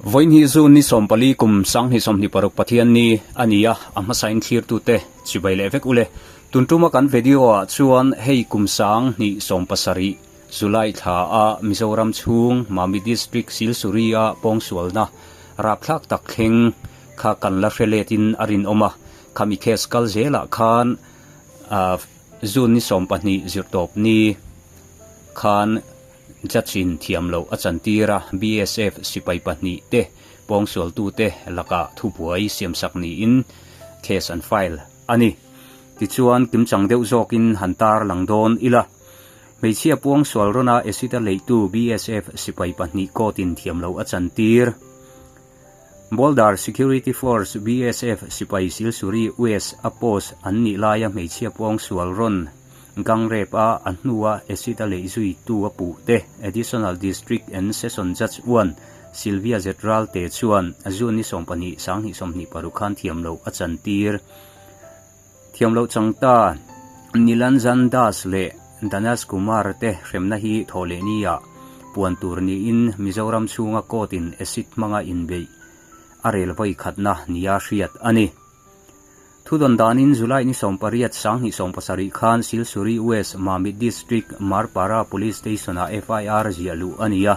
Vawiin hi June ni 14 kum 2026 Pathianni a ni a, a hmasain thlirtute chibai leh vek ule. Tun tuma kan video ah chuan hei kum 2017 July thla a Mizoram chhung Mami District Silsuri a pawngsualna rapthlak tak thleng kha kan la hre letin a rinawm a, khami case kal zelah khan June ni 12 zirtawp ni khan Judge-in thiam loh a chantir a, BSF sipai pahnihte pawngsualtute lakah thubuai siamsak niin case an file a ni. Tichuan, kimchang deuh zawkin han tar lang dawn ila. Hmeichhia puangsual rawna acid a leitu BSF sipai pahnih court-in thiam loh a chantir. Boulder Security Force, BSF, sipai Silsuri West a post an nih laia hmeichhia puangsual rawn gang rape a a hnua acid a leih zui tu a puh te Additional District and Session Judge uan Sylvia Z Ralte chuan June ni 12 2026 khan thiam loh a chantir. Thiam loh chang ta Nilanjan Das leh Danesh Kumar te hremna hi thawhlehni ah puan tur niin Mizoram chhunga court in acid hmanga inbeih a rel vawi khatna nia hriat a ni. Thudawn danin July ni 18 2017 khan Silsuri West Mamit District Marpara Police Station ah FIR ziah luh a ni a.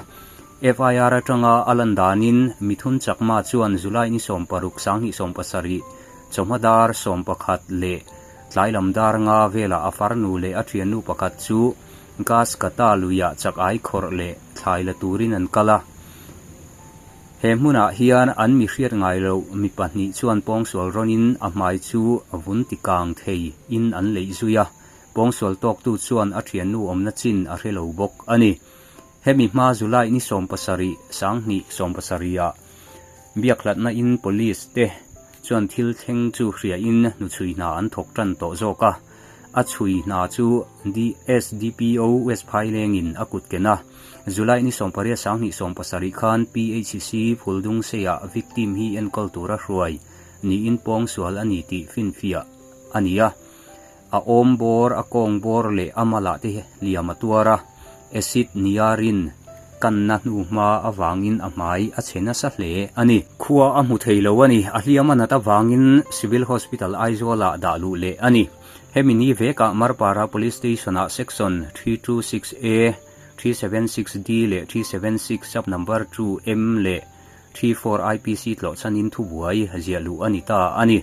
FIR atanga a lan danin Mithun Chakma chuan July ni 16 2017 Chawhma dar 11 leh tlai lam dar nga velah a farnu leh a thiannu pakhat chu gas kata luiah chak ai khawrh leh thlai la turin an kal a. He hmunah hian an mi hriat ngai loh mi pahnih chuan pawngsual rawnin a hmai chu vun ti kang thei in an leih zui a, pawngsual tawktu chuan a thiannu awmna chin a hre lo bawk a ni. Hemi hma July ni 17, 2017 ah Biakhlatna in Police te chuan thil thleng chu hriain hnuchhui hna an thawk tan tawh zawk a, a chhui hna chu SDPO West Phailengin a kut ken a. July ni 18 2017 khan PHC Phuldungseiah victim hi enkawl tura hruai niin pawngsual a ni tih finfiah a ni a. A awm bawr, a kawng bawr leh a malah te hliam a tuar a, acid niarin kanna hnuhma avangin a hmai a chhe nasa hle a ni. Khua a hmu thei lo a ni. A hliam a nat avangin Civil Hospital Aizawl-ah dah luh leh a ni. Hemi ni vekah Marpara Police Station-ah Section 326A, 376D leh 376 Sub Number 2M leh 34 IPC tlawhchhanin thubuai ziah luh a ni ta a ni.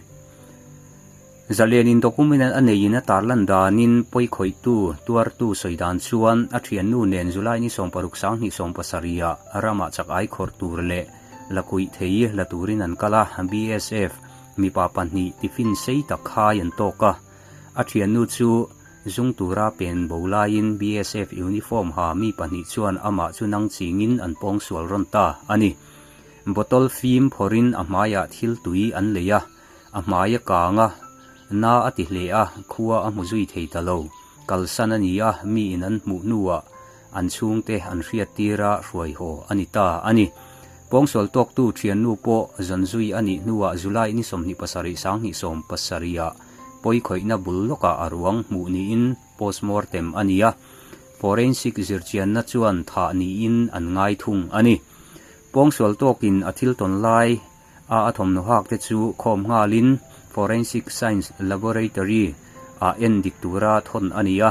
Zalenin document a neiin a tarlan danin pawikhawihtu, tuartu sawi dan chuan a thiannu nen July ni 16 2017 ah ramah chak ai khawrh tur leh la kuih thei la turin an kal a, BSF mipa pahnih tiffin sei tak khai an tawk a, a thiannu chu zung tura pen bo laiin BSF uniform ha mi pahnih chuan amah chu nang chingin an pawngsual rawn ta a ni. Bottle fim phawrhin a hmaiah thil tui an lei a. A hmai a kang a, na a ti hle a, khua a hmu zui thei ta lo. Kalsan a ni a, miin an hmuh hnuah an chhungte an hriat tir a, hruai haw a ni ta a ni. Pawngsual tawktu thiannu pawh zawn zui a nih hnuah July ni 27 2017 ah pawikhawihna bul lawkah a ruang hmuh niin postmortem a ni a, forensic zirchianna chuan thah niin an ngai thung a ni. Pawngsual tawkin a thil tawn lai a a thawmhnaw hak te chu khawm nghalin Forensic Science Laboratory ah en dik tura thawn a ni a.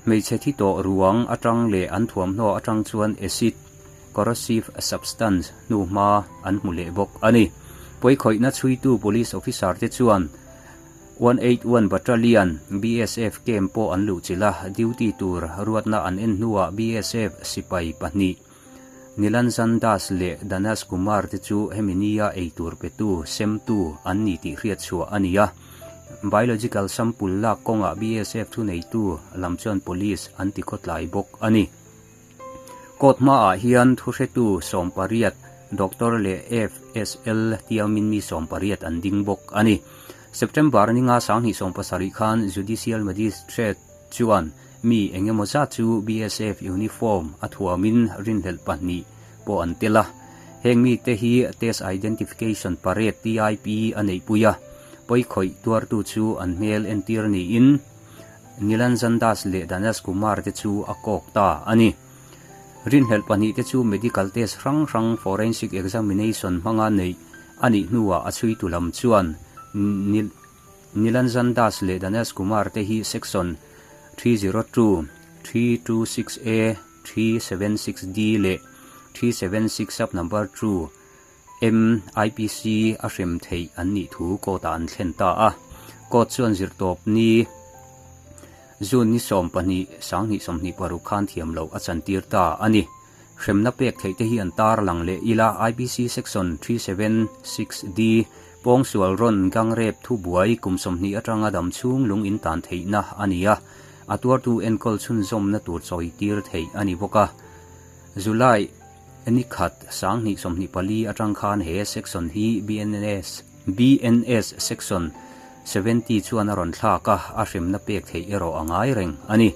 Hmeichhe thi tawh ruang atang leh an thuamhnaw atang chuan acid, corrosive substance, hnuhma an hmu leh bawk a ni. Pawikhawihna chhuitu Police Officer te chuan 181 Battalion, BSF camp pawh an luhchilh a, duty tur ruatna an en hnuah BSF sipai pahnih, Nilanjan Das leh Danesh Kumar te chu hemi nia ei tur petu, semtu, an ni tih hriat chhuah a ni a. Biological sample lak kawngah BSF thuneitu lam chuan police an ti khawtlai bawk a ni. Court hmaah hian thuhretu 18, doctor leh FSL tiamin mi 18 an ding bawk a ni. September ninga 2017 khan Judicial Magistrate chuan Mi eng emaw zat chu BSF uniform a thuamin rinhlelh pahnih pawh an tel a. Heng mite hi Test Identification Parade, TIP, a neihpui a, pawikhawih tuartu chu an hmel entir niin Nilanjan Das leh Danesh Kumar te chu a kawk ta a ni. Rinhlelh pahnihte chu medical test hrang hrang forensic examination hmanga neih a nih hnuah a chhuitu lam chuan Nilanjan Das leh Danesh Kumar te hi Section 302, 326A, 376D leh 376 sub number 2 M, IPC a hrem theih an nih thu court-ah an thlen ta a. Court chuan zirtawp ni June ni 12, 2026 khan thiam loh a chantir ta a ni. Hremna pek theih te hi an tar lang leh ila IPC Section 376D pawngsual rawn gang rep thubuai kum 20 atanga dam chhung lung in tan theihna a ni a, a tuartu enkawl chhunzawmna tur chawi tir theih a ni bawk a. July ni khat 2024 atang khan he section hi BNS BNS Section 70 chuan a rawn thlak a, a hremna pek theih erawh a ngai reng a ni.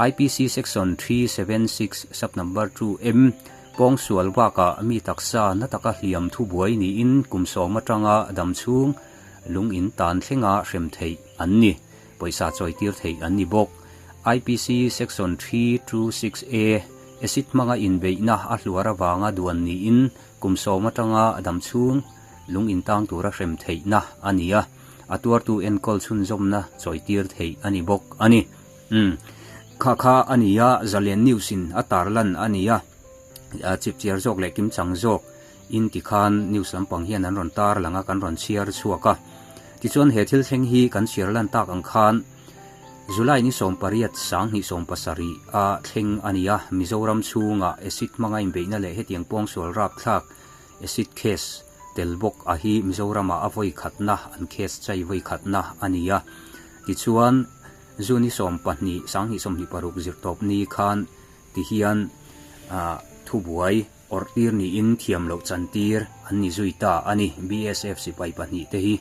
IPC Section 376 Sub Number 2 M pawngsual bakah mi taksa na taka hliam thubuai niin kum sawm atanga dam chhung lung in tan thlenga hrem theih an ni. Pawisa chawitir theih an ni bawk. IPC Section 326 A Acid hmanga inbeihna a hluar avanga duan niin kum sawm atanga dam chhung lung in tang tura hrem theihna a ni a, a tuartu enkawl chhunzawmna chawitir theih a ni bawk a ni. Umm. Kha kha a ni a, Zalen News in a tarlan a ni a, chipchiar zawk leh kimchang zawk in tikhan news lampang hian an rawn tar lang a, kan rawn chhiar chhuak a. Tichuan he thil thleng hi kan chhiar lan tak ang khan July ni 18 2017 a thleng a ni a, Mizoram chhungah acid hmanga inbeihna leh hetiang pawngsual rapthlak acid case tel bawk a hi Mizoramah a vawi khatna an case chai vawi khatna a ni a. Tichuan. June 12, 2026 zirtawp ni khan ti hian thubuai awrh tir niin thiam loh chantir an ni zui ta a ni, BSF sipai pahnih te hi.